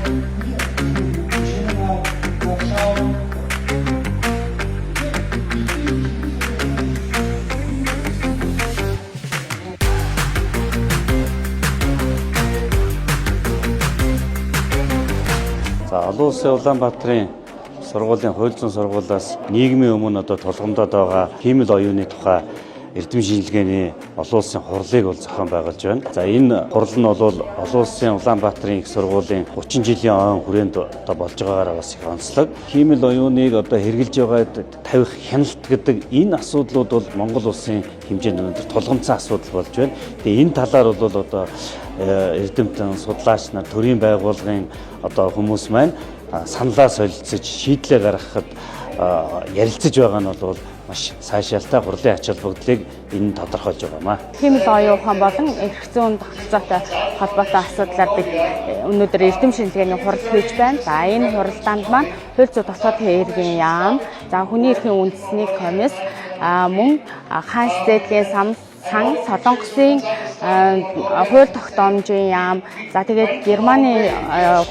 За олон улсын Улаанбаатарын сургуулийн хууль зүйн сургуулиас нийгмийн өмнө одоо тулгамдаад байгаа хиймэл оюуны тухай эрдэм шинжилгээний олон улсын хурлыг бол зохион байгуулж байна. За энэ хурал нь бол олон улсын Улаанбаатарын их сургуулийн 30 жилийн ойн хүрээнд одоо болж байгаагаараа бас их онцлог. Хиймэл оюуныг одоо хэрэгжилж байгаа тавих хяналт гэдэг энэ асуудлууд бол Монгол улсын хэмжээнд өнөөдөр тулгамдсан асуудал болж байна. Тэгээ энэ талаар бол одоо эрдэмтэн судлаач нар, төрийн байгууллагын одоо хүмүүс маань саналаа солилцож, шийдлээ гаргахад ярилцаж байгаа нь бол маш сайшаалтай хурлын ач холбогдлыг энэ тодорхойлж байгаамаа. Хиймэл оюун ухаан болон эрх зүйн тогтолцоотой холбоотой асуудлаар бид өнөөдөр эрдэм шинжилгээний хурал хийж байна. За энэ хуралдаанд маань хууль зүйн дотоод хэргийн яам, за хүний эрхийн үндэсний комисс, мөн хаан зээдлийн сан, Солонгосын хууль тогтоомжийн яам, за тэгээд Германы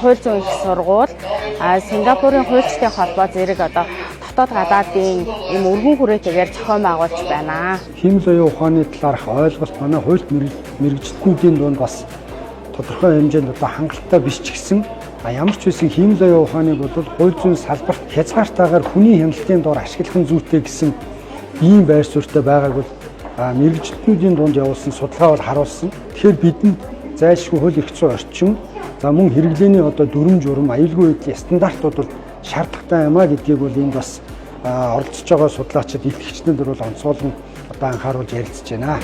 хууль зүйн их сургууль, Сингапурын хуульчдын холбоо зэрэг одоо дотоод гадаадын ийм өргөн хүрээтэйгээр зохион байгуулж байна. Хиймэл оюун ухааны талаарх ойлголт манай хуульд мэргэжилтнүүдийн дунд бас тодорхой хэмжээнд одоо хангалттай биш ч гэсэн ямар ч байсан хиймэл оюун ухааныг бол хууль зүйн салбарт хязгаартайгаар хүний хяналтын дор ашиглах нь зүйтэй гэсэн ийм байр суурьтай байгааг бол мэргэжилтнүүдийн дунд явуулсан судалгаа бол харуулсан. Тэгэхээр бидэнд зайлшгүй хууль эрх зүйн орчин, за мөн хэрэглээний одоо дүрэм журам, аюулгүй байдлын стандартууд бол шаардлагатай юм а гэдгийг бол энд бас оролцож байгаа судлаачид, илтгэгчнүүд бол онцгойлон одоо анхааруулж ярилцж байна.